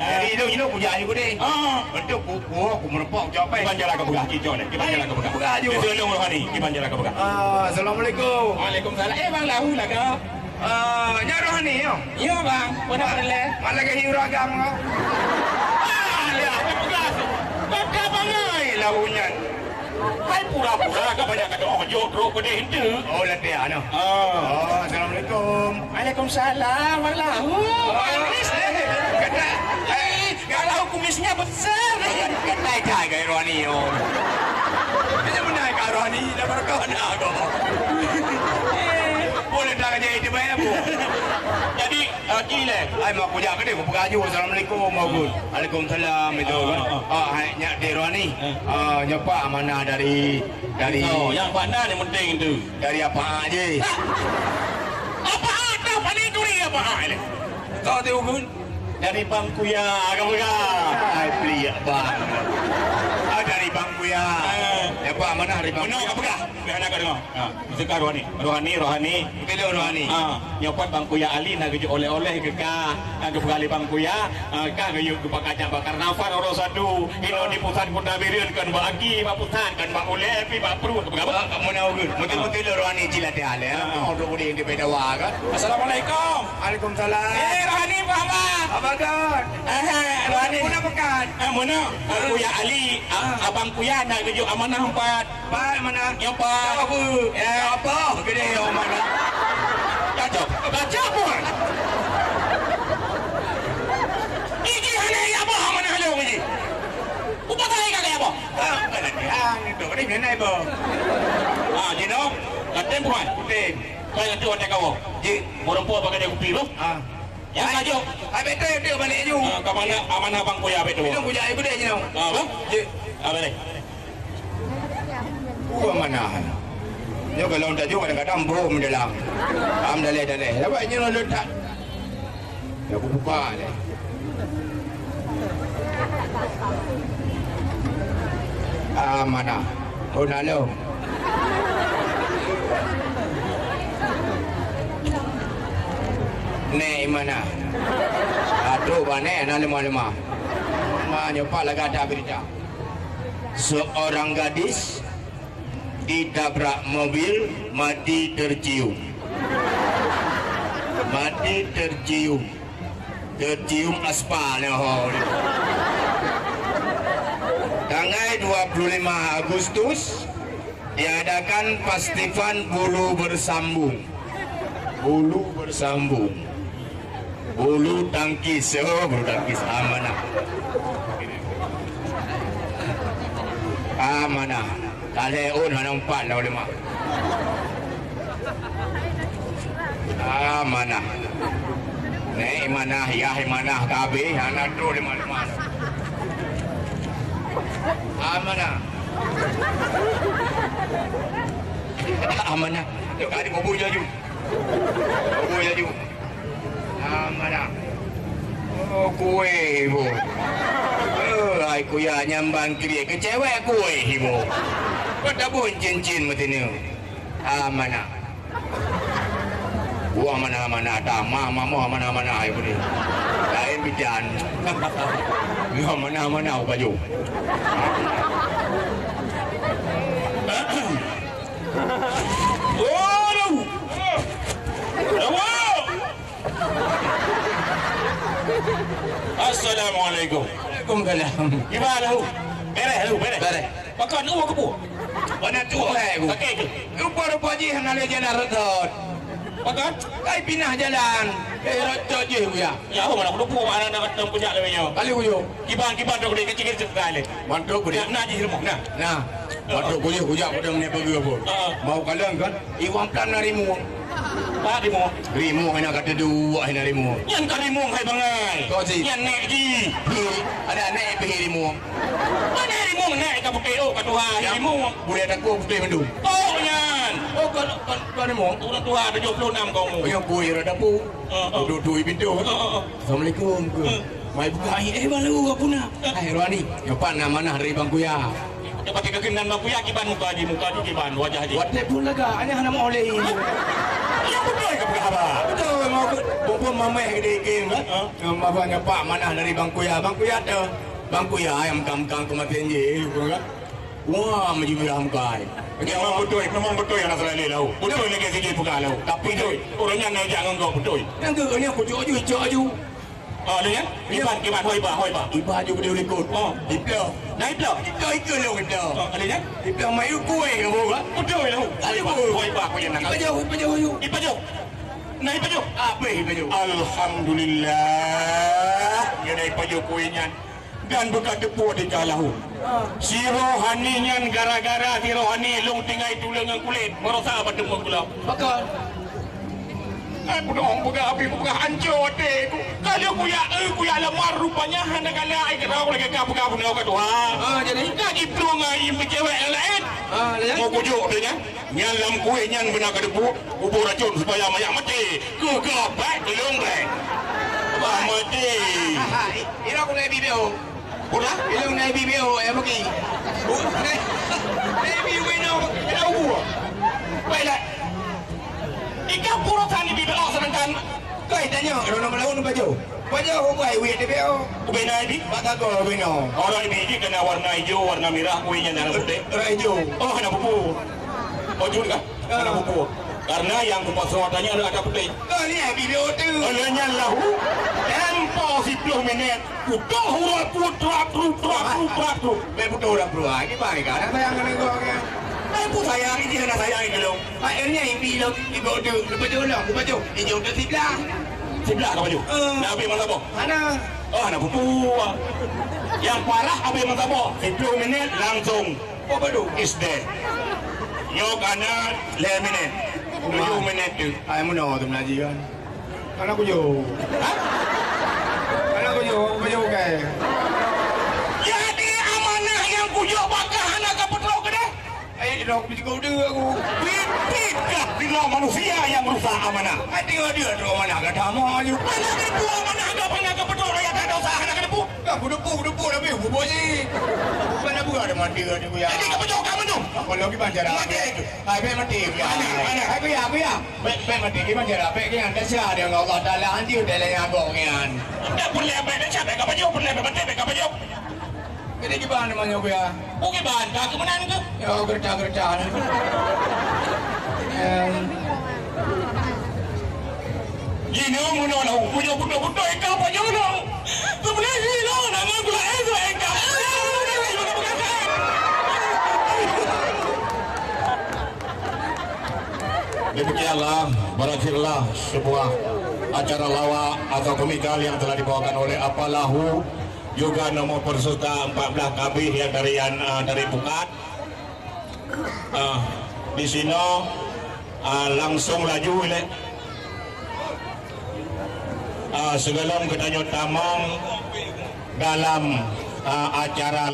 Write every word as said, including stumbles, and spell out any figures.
Jadi, ilong, ilong kujak ayu gudeh. Ah. Untuk ku, ku, ku meureumpok, ku capai. Kiban jalan ka peugah, cicok ni. Kiban jalan ka peugah. Peugah aju. Di sini Rohani, kiban jalan ka peugah. Ah, assalamualaikum. Waalaikumsalam. Eh, Bang Lahu lah kau. Ah, nyan Rohani, yo? Yo, Bang. Mana pernah? Malah ke hiu ragam kau. Ah, lihat, peugah. Peugah bangai lahu nyan. Hai pura-pura ka banyak kata ojok trok pedeh henteu. Oh, latihan, no? Ah. Oh, assalamualaikum. Waalaikumsalam, Bang Lahu. Oh, Bang Ris, eh. Kata, eh, kalau kumisnya besar. Kata, kata, kata, Rohani, oh. Dia benar, Kak Rohani, dah berkah dah, kok. Boleh tak kerja itu, bayar, Bu? Jadi, Ah, ki lé. Hai, mak kujak keudeh, kupeugah aju, "Assalamualaikum, Mak Gun." "Waalaikumsalam," itu kan. Ah, ah. Ah, hai, nyak di Rohani. Ah. Ah, nyoe Pak amanah dari, dari Oh, nyang Pak nan nyang penting tu. Dari apa aja. Apa ada paling duri apa ni? Kau tu, Gun? Dari Bang Kuya, kau peugah. Hai, peliak bang. Ah, dari Bang Kuya. Ah. Ya, Pak amanah dari Bang Kuya. Mana kau peugah? Biar anak kau dengar. Ha, Zulkarnain Rohani. Rohani, Rohani. Betul, Rohani. Ha, nyoe pat Bang Kuya Ali na geujok oleh-oleh keu ka. Na geupeugah lé Bang Kuya, ha, ka geuyue geupakajak bak karnaval uroe satu. Inoe di pusat Kuta Bireuen kon bak aki, bak pusat kon bak ulèe, pi bak pruet. Betul, betul, Rohani, cila teuh alèh. Ha. Oh, dok di, di Bedawa kan. Assalamualaikum. Waalaikumsalam. Eh, Rohani, apa khabar? Apa khabar? Eh, Rohani. Muna pekan. Eh, muna. Bang Kuya Ali, a-, abang Kuya na geujok amanah empat. Pat mana? Nyoe pat. Apa? Ya. Apa? Gede ya mana? Cocok. Baca pun. Iki hana ya apa mana lo ni? Upa kai ka ya apa? Ah, kan ada yang itu, kan ini naik, Bang. Ah, jino. Katem bukan? Tem. Kai nanti otak kau. Ji. Orang po pakai dia kupi, Bang. Ah. Ya, maju. Ai, betul, betul, balik aju. Ah, ke mana amanah Bang Kuya, betul? Minum kujak air gudang, you know. Ah, apa? Ji. Ah, balik. Wah, mana? Nyoe kalau tak jumpa kadang-kadang bom dalam. Am daleh-daleh. Dapat nyoe letak. Dah buka leh. Ah, mana? Oh, nak lo. Nek mana? Aduh, bane na lemah-lemah. Ma nyopak lagak ada berita. Seorang gadis ditabrak mobil, mati tercium. Mati tercium. Tercium aspal, nyoe. Tanggai dua puluh lima Agustus diadakan festival bulu bersambung. Bulu bersambung. Bulu tangkis, oh, bulu tangkis amanah. Amanah. Talé un hana umpat lah ulama. Amanah. Nek manah, yah manah, kabeh hana tu lima-lima. Amanah. Amanah. Tok kali bobo jaju. Bobo jaju. Amanah. Oh, kueh, ibu. Oh, ai kuya nyambang kiri ke cewek kueh, ibu. Kau tabun cincin mati ni. Amanah. Buah mana-mana dah, ma, ma, ma, mana-mana, ibu ni. Lain bidan. Buah mana-mana, baju. Oh, aduh. Aduh. Assalamualaikum. Waalaikumsalam. Gimana, Hu? Beres, Hu, beres. Beres. Pakon, Hu, aku, Bu? Mana tu, eh, Bu? Sakit ke? Rupa-rupa jih hana lé jalan rot-rot. Pakon? Kai pinah jalan. Eh, rot-rot jih, Bu, ya. Ya, Hu, mana aku lupa, mana nak ketemu puncak lebih nyawa. Kali ujung. Kiban, kiban tu, kecil-kecil sekali. Mantuk, Bu, dia. Nak, nak jih rumah. Nah. Nah. Mantuk, kuliah, kujak, pada menit pagi, Bu. Ah. Mau kalang, kan? Iwan Pram na rimueng. Pat rimueng? Rimueng hana kata dua, hana rimueng. Nyan ka rimueng hai bangai. Kau si. Nyan nek ji. Hi, ada nek pih rimueng. Mana rimueng nek ka putih, oh, ka tuha, ya, rimueng. Boleh takut putih mendung. Oh, nyan. Oh, kau, kau, kau rimueng? Orang tuha tujuh puluh enam kau mu. Yang kui rada pu. Oh, oh. Duduk di pintu. Oh, oh, oh. Assalamualaikum, ku. Hmm. Mai buka ai, eh, baru aku nak. Ai, Rohani, nyopan nak manah dari Bang Kuya. Dia pakai keunan Bang Kuya, kiban muka di, muka di kiban, wajah di. Watèe pun lega, hanya hana mau oleh. Nyang beutôi ka peugah haba. Beutôi, mau ke-, mumpung mameh geude ikem, kan? Ha? Nyang babah nyoe pak manah dari Bang Kuya. Bang Kuya teuh. Bang Kuya nyang meugang-meugang keumaten jih, kan? Wah, meujibirah muka ai. Memang beutôi, memang beutôi hana salah lé lahu. Beutôi lagèe sijih peugah lahu. Tapi beutôi, ureueng nyan neujak ngon gob beutôi. Nyang keu nyan kucok aju, icok aju. Oh, lé nyan? Iban, iban, hoi ba, hoi ba. Iban aju geude likot. Oh. Iploh. Nah, iploh. Iploh ikeu lôn iploh. Oh, lé nyan? Iploh mayu kueh kamoe, kan? Beutôi lahu. Hoi ba, hoi ba, kueh nyan. Ipajoh, ipajoh, ipajoh. Ipajoh. Nah, ipajoh. Apa ipajoh? Alhamdulillah. Nyan ipajoh kueh nyan. Dan beuka teupeu tika lahu. Si rohani nyan gara-gara si rohani lôn tinggai tuleueng ngon kulét, baroesa bak teumpat gula. Pakon? Ai, peudong peugah, api peugah, ancô até ku. Ka lheueh kuyak, eh, kuyak lamar, rupanya hana galak, ai, kata aku lagèe ka peugah bunoe ka tuha. Ah, jadi? Ka jiplueng ai cewek nyang laén. Ah, jadi? Mau kujok tu nyan. Nyan lam kueh nyan beuna ka teupeu, bubur racun supaya manyak maté. Keu, keu, baik, keu lôn, baik. Bah, maté. Ira ku naik B B O. Pula? Ilong naik B B O, eh, pergi. Naik B B O, kena ubur. Baiklah. Ikan pura tani B B O sedangkan. Kau tanya, kalau nama lawan apa jauh? Apa jauh, apa jauh, wih, B B O? Ubena ini? Mata kau, ubena. Orang ini kena warna hijau, warna merah, kuenya darah putih. Orang hijau. Oh, kena pupuk. Oh, juga. Karena pupuk. Karena yang kupas watanya ada, ada putih. Kau ni, eh, B B O tu. Olehnya lahu, tempo sepuluh minit. Udah huruf putrak, truk, trak, truk, trak, truk. Bek beutôi ureueng peue, ini baik kan? Apa yang kena gua kan? Bek peue sayang, ini hana sayang ini dong. Akhirnya ibi lom, ibu tu, lepas tu lom, lepas tu, ijo tu sebelah. Sebelah kau baju? Eh. Nak habis masa boh? Hana. Oh, hana pupuk. Yang parah habis masa boh, sepuluh minit langsung. Oh, baru? Is dead. Nyoe kana lhèe minit. Tujuh minit tu. Ai, meunoe tu meulaji kan. Kana kujok. Hah? Kana kujok, kujok bukai. Jadi amanah nyang kujok bak kah hana kapeutrok keudeh? Ai, dok, biji kau deu aku. Pipit kah bila manusia yang merusak amanah? Ai, tengok dia tu amanah kata maju. Mana itu amanah kah pernah kapeutrok rakyat tak dosa hana kadepu? Kah kudepu, kudepu, tapi kuboh je. Bukan apa ada mati, ada kuya. Jadi kapeutrok kamu tu? Apa lagi banjar? Mati. Hai, bèk maté, kuya. Mana, mana? Hai, kuya, kuya. Bèk, bèk maté, gimana cara? Bèk nyan, desya deungon Allah Taala, anjir, dalam agong nyan. Bèk peureulèe, bèk desya, bèk ka pajoh, peureulèe, bèk maté, bèk ka pajoh. Jadi, gimana namanya, kuya? Oh, gimana? Tak keumeunang ke? Ya, gerta-gerta. Em. Jinoe meunoe lahu, pujoe beutôi-beutôi ka pajoh lahu. Sebenarnya jinoe nama gula es, eh, ka. Demikianlah, berakhirlah sebuah acara lawak atau komikal yang telah dibawakan oleh Apa Lahu, juga nomor peserta empat belas kabih yang dari, yang, eh, dari Pukat. Ah, di sinoe, ah, langsung laju ilèe. Ah, sigohlom geutanyoe tamong dalam, ah, acara